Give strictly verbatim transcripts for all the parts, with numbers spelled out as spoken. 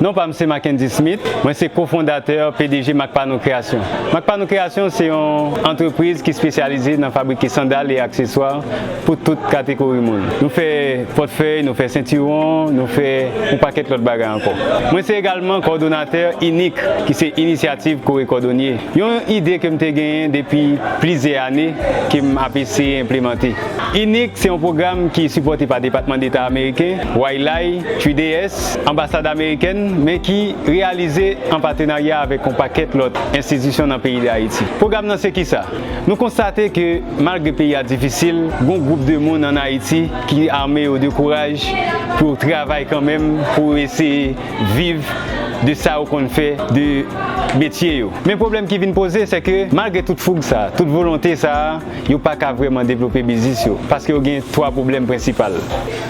Non pa m se Mackendy Smith, mwen se kofondatè, P D G Macpano Création. Macpano Création se yon antrepriz ki espesyalize nan fabrike sandal e akseswa pou tout kategori moun. Nou fè pòtfèy, nou fè sentiwon, nou fè yon pakèt lòt bagay ankò. Mwen se egalman kòdonatè INIC, ki se Inisyativ Kore Kòdonye. Yon ide ke m te genyen depi plizyè ane ke m ap eseye enplemante. INIC se yon pwogram ki sipòte pa Depatman Deta ameriken, YLAI, three D S, Anbasad amerikèn, men ki reyalize an patenarya avèk yon pakèt lòt enstitisyon nan peyi Dayiti. Pwogram nan se kisa? Nou konstate ke malgre peyi a difisil, gon gwoup de moun ann Ayiti ki ame yo de kouraj pou yo travay kanmenm, pou yo eseye viv de sa yo konn fè, de metye yo. Men pwoblèm ki vin poze, se ke malgre tout foug sa, tout volonte sa, yo pa ka vrèman devlope biznis yo, paske yo gen twa pwoblèm prensipal.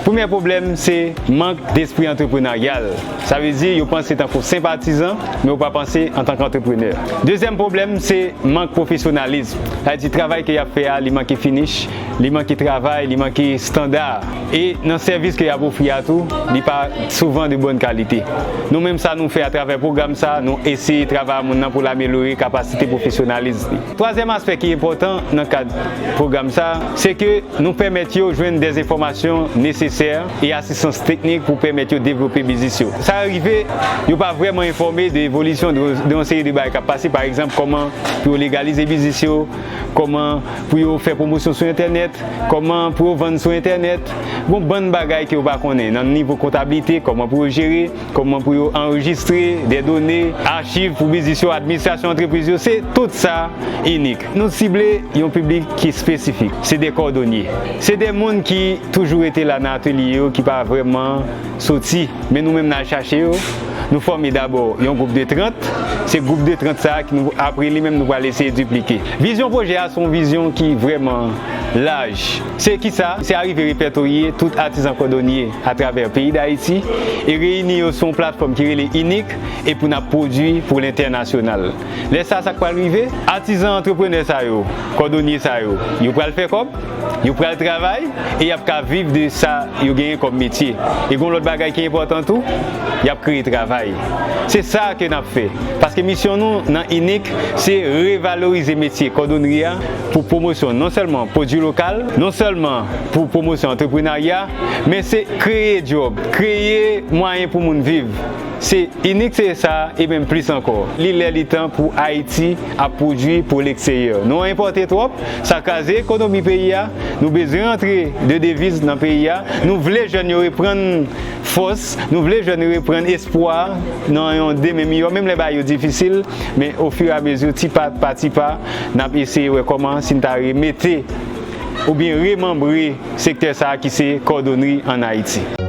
Premye pwoblèm, se mank despri antreprenaryal. Sa vle di, yo panse tankou senp atizan, men yo pa panse antanke antreprenè. Dezyèm pwoblèm, se mank pwofesyonalis. Sa vle di, travay ke y ap fè a, li manke finish, li manke travay, li manke estanda. E nan sèvis ke y ap ofri a tou, li pa souvan de bòn kalite. Nou menm, sa nou fè atravè pwogram sa, nou eseye travay ak moun nan pou l amelyore kapasite pwofesyonalis li. Twazyèm aspè ki enpòtan nan kad pwogram sa, se ke nou pèmèt yo jwenn dè enfòmasyon nesesè e asistans teknik pou pèmèt yo devlope biznis yo. Sa rive, yo pa vrèman enfòme de evolisyon de, de yon seri de bagay k ap pase, pa egzanp, kòman pou yo legalize biznis yo, kòman pou yo fè pwomosyon sou entènèt, kòman pou yo vann sou entènèt. Gon bann bagay ke yo pa konnen nan nivo kontablite, kòman pou yo jere, kòman pou yo anrejistre dè done, achiv pou biznis yo, administrasyon antrepriz yo. Se tout sa INIC. Nou sible yon piblik ki espesifik. Se dè kòdonye. Se dè moun ki toujou rete la nan atelye yo, ki pa vrèman soti. Men nou menm, n al chache yo. Nou fòme dabò yon gwoup de trant. Se gwoup de trant sa a ki nou, apre li menm, nou pral eseye diplike. Vizyon pwojè a se yon vizyon ki vrèman laj. Se kisa? Se arive repètoye tout atizan kòdonye atravè peyi Dayiti e reyini yo sou yon platfòm ki rele INIC e pou n ap pwodui pou lentènasyonal. Lè sa, sa k pral rive? Atizan antreprenè sa yo, kòdonye sa yo, yo pral fè kòb, yo pral travay e y ap ka viv de sa yo genyen kòm metye. E gon lòt bagay ki enpòtan tou, y ap kreye travay. Se sa ke n ap fè. Paske misyon nou nan INIC, se revalorize metye kòdonri a pou pwomosyon non sèlman pwodui lokal, non sèlman pou pwomosyon antreprenarya, men se kreye djòb, kreye mwayen pou moun viv. Se INIC, se sa, e menm plis ankò. Li lè, li tan pou Ayiti ap pwodui pou leksteryè. Nou enpòte twòp, sa kraze ekonomi peyi a. Nou bezwen rantre de deviz nan peyi a. Nou vle jèn yo reprann fòs, nou vle jèn yo reprann espwa nan yon demen miyò, menm lè bagay yo difisil, men ofiramezi, ti pa pa ti pa, n ap eseye wè kòman si n ta remete oubyen remanbre sektè sa a ki se kòdonri ann Ayiti.